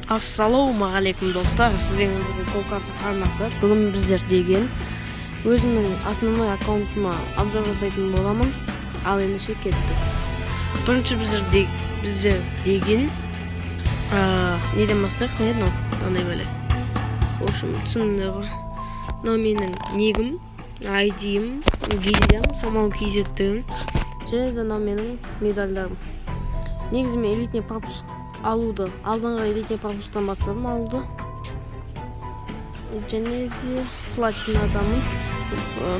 Ассалаумағалейкум, достар! Сіздермен бірге Колкас арнасы. Бүгін біздер деген өзімнің основной аккаунтыма обзор жасайтын боламын. Ал ендеше кеттік. Бірінші біздер деген неден бастайық? Не мынау, мынандай бәле? В общем, түсіндіңдер ғой. Мынау менің нигім, айдиім, гильдиям Самал KZ деген. Және де мынау менің медальдарым. Негізі мен элитный пропуск алуды алдыңғы элитный пропусктан бастадым алуды және де платинадамын.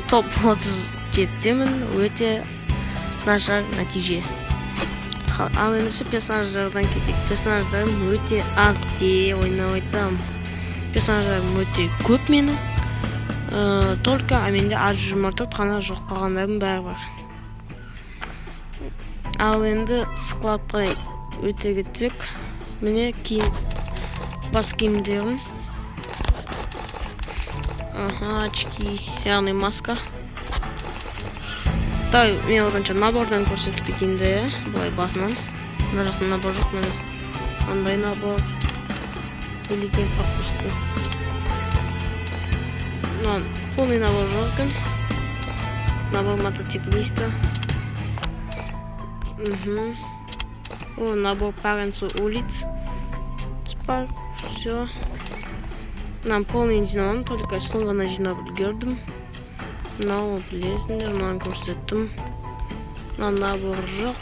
Топ 37-демін, өте нашар нәтиже. Ал ендеше персонаждардан кетейік. Персонаждарым өте аз де ойнап айтамын, персонаждарым өте көп менің. Только менде А 124 қана жоқ, қалғандарының бәрі бар. Ал енді складқа өте кетсек, міне, киім, бас киімдерім, аха, очки, яғни маска. Давай мен оданша набордан көрсетіп кетейін де, иә, былай басынан. Мына жақта набор жоқ, міне, андай набор элитный пропуск. Мына полный набор жоқ екен. Набор мотоциклиста. О, набор парень с улиц. Спарк, все. Нам полный жинамадым, только үстін ғана жинап үлгердім. Мынау білесіңдер, мынаны көрсеттім. Мына набор жоқ.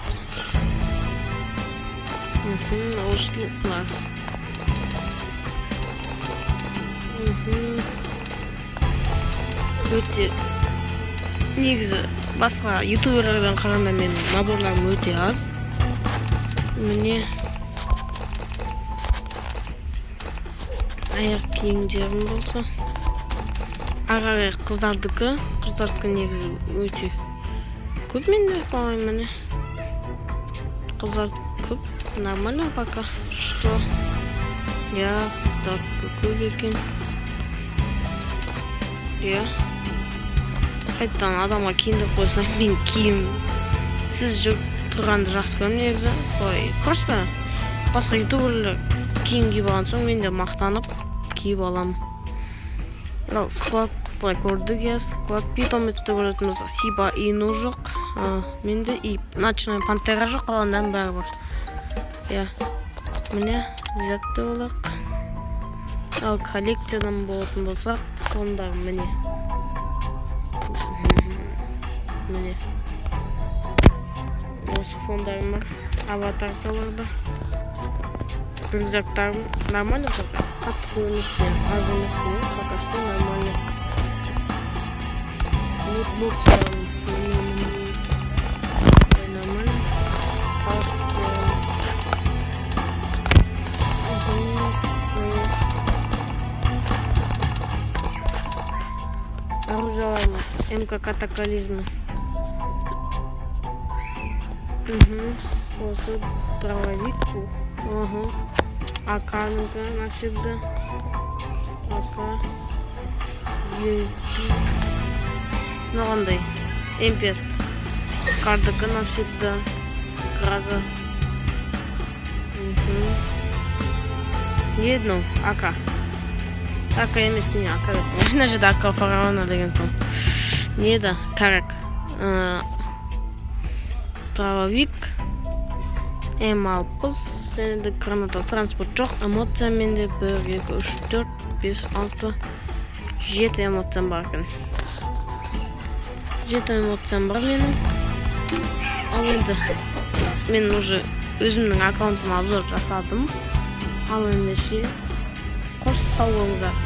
Осылар. Өте негізі басқа ютуберлерден қарағанда менің наборларым өте аз. Міне, аяқ киімдерім болса, ары қарай қыздардікі. Қыздардікі негізі өте көп менде, по моему. Міне, қыздар көп, нормально пока что. Иә, қыздардікі көп екен. Иә, қайтадан адамға киіндіріп қойсаң, мен киімсіз жүріп тұрғанды жақсы көремін негізі. Былай просто басқа ютуберлер киім киіп алған соң, мен де мақтанып киіп аламын. Ал склад былай көрдік, иә. Склад питомецті көретін болсақ, сиба ину жоқ менде и ночной пантера жоқ, қалғандарының бәрі бар. Иә, міне, зерттеп алайық. Ал коллекциядан болатын болсақ, онда міне, міне, осы фондарым бар. Аватаркаларда рюкзактарым нормально, пока қатты көп емес те, аз емес, не, пока что нормально. Лутбокстарым, міне, міне, ой, нормально. Палочкаларым. Міне. Оружияларым: МК катаклизм, осы дробовик, ага, АК навсегда, АК, UMP. Мынау қандай? М5 Скардікі навсегда, гроза. Не еді мынау? АК, АК емес, не АК деп, мына жерде АК фараона деген соң, не еді, карак, дробовик, М60 және де граната. Транспорт жоқ. Эмоция менде бір, екі, үш, төрт, бес, алты, жеті эмоциям бар екен. Жеті эмоциям бар менің. Ал енді мен уже өзімнің аккаунтыма обзор жасадым. Ал ендеше қош, сау болыңыздар.